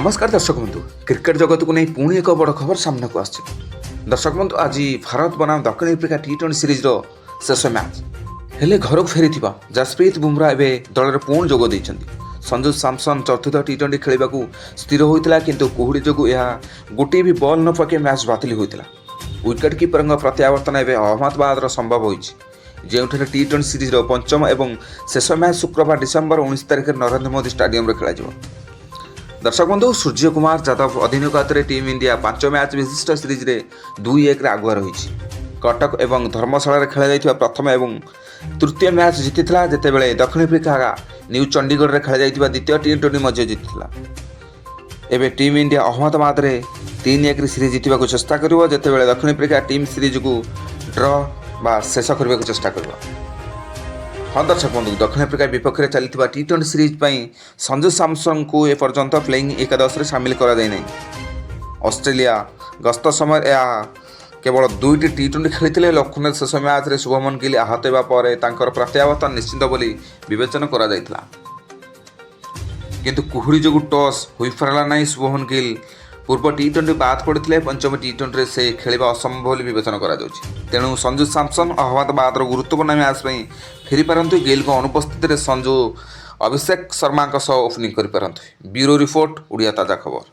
ନମସ୍କାର ଦର୍ଶକ ବନ୍ଧୁ, କ୍ରିକେଟ ଜଗତକୁ ନେଇ ପୁଣି ଏକ ବଡ଼ ଖବର ସାମ୍ନାକୁ ଆସିଛି। ଦର୍ଶକ ବନ୍ଧୁ, ଆଜି ଭାରତ ବନାମ ଦକ୍ଷିଣ ଆଫ୍ରିକା ଟି20 ସିରିଜ୍ର ଶେଷ ମ୍ୟାଚ୍। ହେଲେ ଘରକୁ ଫେରିଥିବା ଜସପ୍ରୀତ ବୁମରା ଏବେ ଦଳରେ ପୁଣି ଯୋଗ ଦେଇଛନ୍ତି। ସଞ୍ଜୁ ସାମସନ୍ ଚତୁର୍ଥ ଟି20 ଖେଳିବାକୁ ସ୍ଥିର ହୋଇଥିଲା, କିନ୍ତୁ କୁହୁଡ଼ି ଯୋଗୁଁ ଏହା ଗୋଟିଏ ବି ବଲ୍ ନ ପକାଇ ମ୍ୟାଚ୍ ବାତିଲ ହୋଇଥିଲା। ୱିକେଟ୍ କିପରଙ୍କ ପ୍ରତ୍ୟାବର୍ତ୍ତନ ଏବେ ଅହମ୍ମଦାବାଦର ସମ୍ଭବ ହୋଇଛି, ଯେଉଁଠାରେ ଟି20 ସିରିଜ୍ର ପଞ୍ଚମ ଏବଂ ଶେଷ ମ୍ୟାଚ୍ ଶୁକ୍ରବାର ଡିସେମ୍ବର 19 ତାରିଖରେ ନରେନ୍ଦ୍ର ମୋଦି ଷ୍ଟାଡିୟମରେ ଖେଳାଯିବ। ଦର୍ଶକ ବନ୍ଧୁ, ସୂର୍ଯ୍ୟକୁମାର ଯାଦବ ଅଧିନାୟକତ୍ୱରେ ଟିମ୍ ଇଣ୍ଡିଆ 5 ମ୍ୟାଚ୍ ବିଶିଷ୍ଟ ସିରିଜ୍ରେ 2-1ରେ ଆଗୁଆ ରହିଛି। କଟକ ଏବଂ ଧର୍ମଶାଳାରେ ଖେଳାଯାଇଥିବା ପ୍ରଥମ ଏବଂ ତୃତୀୟ ମ୍ୟାଚ୍ ଜିତିଥିଲା, ଯେତେବେଳେ ଦକ୍ଷିଣ ଆଫ୍ରିକା ନ୍ୟୁ ଚଣ୍ଡିଗଡ଼ରେ ଖେଳାଯାଇଥିବା ଦ୍ୱିତୀୟ ଟି20 ମଧ୍ୟ ଜିତିଥିଲା। ଏବେ ଟିମ୍ ଇଣ୍ଡିଆ ଅହମ୍ମଦାବାଦରେ 3-1ରେ ସିରିଜ୍ ଜିତିବାକୁ ଚେଷ୍ଟା କରିବ, ଯେତେବେଳେ ଦକ୍ଷିଣ ଆଫ୍ରିକା ଟିମ୍ ସିରିଜ୍କୁ ଡ୍ର ବା ଶେଷ କରିବାକୁ ଚେଷ୍ଟା କରିବ। ହଁ ଦର୍ଶକ ବନ୍ଧୁ, ଦକ୍ଷିଣ ଆଫ୍ରିକା ବିପକ୍ଷରେ ଚାଲିଥିବା ଟି20 ସିରିଜ୍ ପାଇଁ ସଞ୍ଜୁ ସାମସନଙ୍କୁ ଏପର୍ଯ୍ୟନ୍ତ ପ୍ଲେଇଂ ଏକାଦଶରେ ସାମିଲ କରାଯାଇ ନାହିଁ। ଅଷ୍ଟ୍ରେଲିଆ ଗସ୍ତ ସମୟରେ ଏହା କେବଳ ଦୁଇଟି ଟି20 ଖେଳିଥିଲେ। ଲକ୍ଷ୍ନୌର ଶେଷ ମ୍ୟାଚ୍ରେ ଶୁଭମନ ଗିଲ୍ ଆହତ ହେବା ପରେ ତାଙ୍କର ପ୍ରତ୍ୟାବର୍ତ୍ତନ ନିଶ୍ଚିତ ବୋଲି ବିବେଚନା କରାଯାଇଥିଲା, କିନ୍ତୁ କୁହୁଡ଼ି ଯୋଗୁଁ ଟସ୍ ହୋଇପାରିଲା ନାହିଁ। ଶୁଭମନ ଗିଲ୍ ପୂର୍ବ ଟି20 ବାଦ୍ ପଡ଼ିଥିଲେ। ପଞ୍ଚମ ଟି20ରେ ସେ ଖେଳିବା ଅସମ୍ଭବ ବୋଲି ବିବେଚନା କରାଯାଉଛି। ତେଣୁ ସଞ୍ଜୁ ସାମସନ୍ ଅହମ୍ମଦାବାଦର ଗୁରୁତ୍ୱପୂର୍ଣ୍ଣ ମ୍ୟାଚ୍ ପାଇଁ ଫେରିପାରନ୍ତି। ଗିଲ୍ଙ୍କ ଅନୁପସ୍ଥିତିରେ ସଞ୍ଜୁ ଅଭିଷେକ ଶର୍ମାଙ୍କ ସହ ଓପନିଂ କରିପାରନ୍ତି। ବ୍ୟୁରୋ ରିପୋର୍ଟ, ଓଡ଼ିଆ ତାଜା ଖବର।